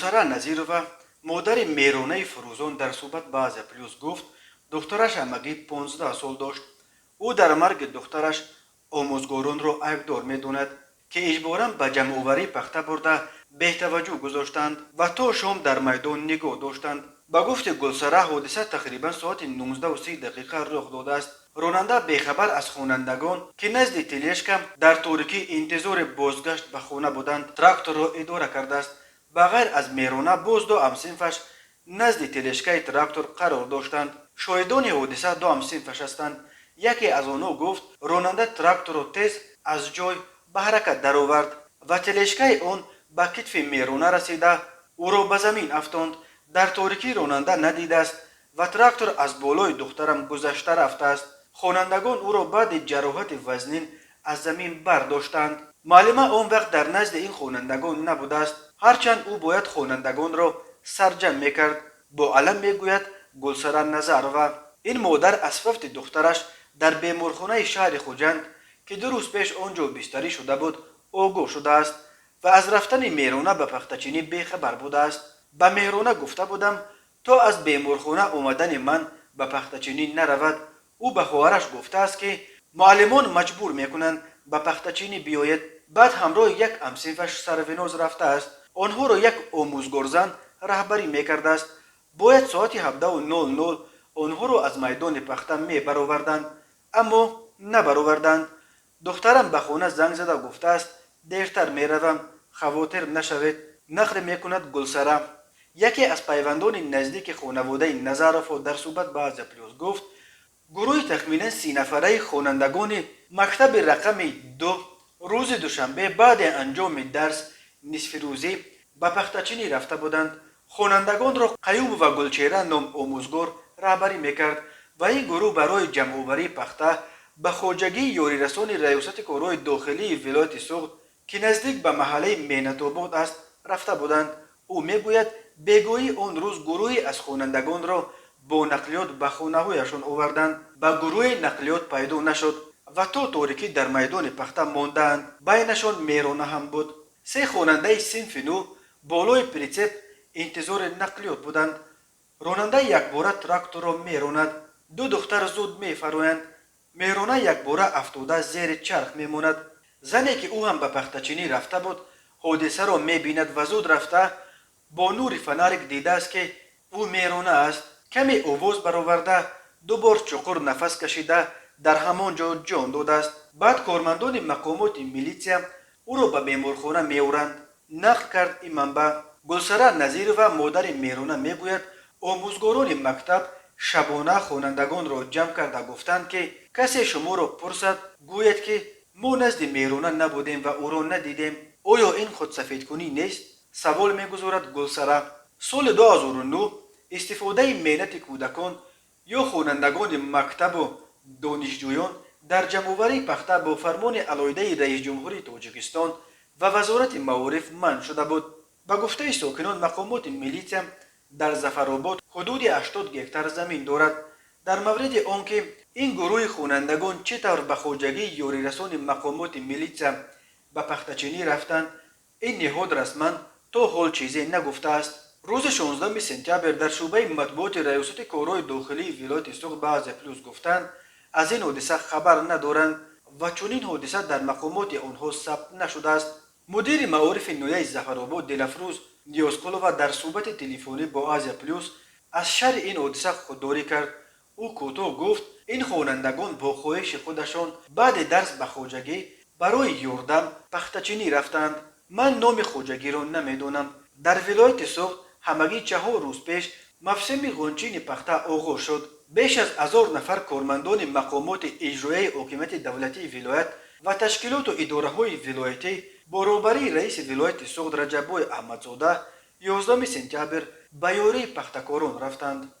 Гулсара Назирова, модари Меронаи Фурӯзон, дар суҳбат ба Азия Плюс гуфт, духтараш ҳамагӣ 15 сол дошт. Ӯ дар марги духтараш омӯзгоронро айбдор медонад, ки иҷборан ба ҷамъоварии пахта бурда, бетаваҷҷӯҳ гузоштанд ва то шом дар майдон нигоҳ доштанд. Ба гуфти Гулсара, ҳодиса тақрибан соати 19:30 дақиқа рух додааст. Ронанда бехабар аз хонандагон, ки назди тележка дар торикӣ интизори бозгашт ба хона буданд, тракторро идора кардааст. Ба ғайр аз Мерона, боз ду ҳамсинфаш назди тележкаи трактор қарор доштанд. Шоҳидони ҳодиса ду ҳамсинфаш ҳастанд. Яке аз онҳо гуфт, ронанда тракторро тез аз ҷой ба ҳаракат даровард ва тележкаи он ба китфи Мерона расида, ӯро ба замин афтонд. Дар торикӣ ронанда надидааст ва трактор аз болои духтарам гузашта рафтааст. Хонандагон ӯро баъди ҷароҳати вазнин аз замин бардоштанд. Муаллима он вақт дар назди ин хонандагон набудааст, ҳарчанд ӯ бояд хонандагонро сарҷамъ мекард, бо алам мегӯяд Гулсара Назарова. Ин модар аз фавти духтараш дар беморхонаи шаҳри Хуҷанд, ки 2 рӯз пеш он ҷо бистарӣ шуда буд, огоҳ шудааст ва аз рафтани Мерона ба пахтачинӣ бехабар будааст. Ба Меҳрона гуфта будам, то аз беморхона омадани ман ба пахтачинӣ наравад. Ӯ ба хоҳараш гуфтааст, ки муаллимон маҷбур мекунанд ба пахтачинӣ биёед. Баъд ҳамроҳи як ҳамсинфаш Сарвиноз рафтааст. Онҳоро як омӯзгорзан раҳбарӣ мекардааст. Бояд соати 17:00 онҳоро аз майдони пахта мебароварданд, аммо набароварданд. Духтарам ба хона занг зада гуфтааст, дертар меравам, хавотир нашавед, нақл мекунад Гулсара. Яке аз пайвандони наздики хонаводаи Назаровҳо дар суҳбат ба Азия Плюс гуфт, гурӯҳи тахминан 30 нафараи хонандагони мактаби рақами 2 рӯзи душанбе баъди анҷоми дарс нисфирӯзӣ ба пахтачинӣ рафта буданд. Хонандагонро Қаюмова Гулчеҳра ном омӯзгор раҳбарӣ мекард ва ин гурӯҳ барои ҷамъоварии пахта ба хоҷагии ёрирасони раёсати корҳои дохилии вилояти Суғд, ки наздик ба маҳаллаи Меҳнатобод аст, рафта буданд. Ӯ мегӯяд, бегоҳии он рӯз гурӯҳе аз хонандагонро бо нақлиёт ба хонаҳояшон оварданд. Ба гурӯҳе нақлиёт пайдо нашуд ва то торикӣ дар майдони пахта мондаанд. Байнашон Мерона ҳам буд. Се хонандаи синфи нӯҳ болои прицеп интизори нақлиёт буданд. Ронанда якбора тракторро меронад. Ду духтар зуд мефароянд. Меҳрона якбора афтода, зери чарх мемонад. Зане, ки ӯ ҳам ба пахтачинӣ рафта буд, ҳодисаро мебинад ва зуд рафта, бо нури фонарик дидааст, ки ӯ Мерона аст. Каме овоз бароварда, ду бор чуқур нафас кашида, дар ҳамон ҷо ҷон додааст. Баъд кормандони мақомоти милитсия ӯро ба беморхона меоранд, нақл кард ин манбаъ. Гулсара Назирова, модари Мерона, мегӯяд, омӯзгорони мактаб шабона хонандагонро ҷамъ карда гуфтанд, ки касе шуморо пурсад, гӯед, ки мо назди Мерона набудем ва ӯро надидем. Оё ин худсафедкунӣ нест, савол мегузорад Гулсара. Соли 2009 истифодаи меҳнати кӯдакон ё хонандагони мактабу донишҷӯён дар ҷамъоварии пахта бо фармони алоҳидаи раисҷумҳури Тоҷикистон ва Вазорати маориф манъ шуда буд. Ба гуфтаи сокинон, мақомоти милитсия дар Зафаробод ҳудуди 80 гектар замин дорад. Дар мавриди он ки ин гурӯҳи хонандагон чӣ тавр ба хоҷагии ёрирасони мақомоти милитсия ба пахтачинӣ рафтанд, ин ниҳод расман то ҳол чизе нагуфтааст. Рӯзи 16 сентябр дар шӯъбаи матбуоти раёсати корҳои дохилии вилояти Суғд ба Азия Плюс гуфтанд, аз ин ҳодиса хабар надоранд ва чунин ҳодиса дар мақомоти онҳо сабт нашудааст. Мудири маорифи ноҳияи Зафаробод Дилафрӯз Ниёзқулова дар суҳбати телефонӣ бо Азия Плюс аз шарҳи ин ҳодиса худдорӣ кард. Ӯ кӯтоҳ гуфт, ин хонандагон бо хоҳиши худашон баъди дарс ба хоҷагӣ барои ёрдам пахтачинӣ рафтанд. Ман номи хоҷагиро намедонам. Дар вилояти Суғд ҳамагӣ 4 рӯз пеш мавсими ғунчини пахта оғоз шуд. Беш аз 1000 нафар кормандони мақомоти иҷроияи ҳокимияти давлатии вилоят ва ташкилоту идораҳои вилоятӣ бо роҳбарии раиси вилояти Суғд Раҷаббой Аҳмадзода 11 сентябр ба ёрии пахтакорон рафтанд.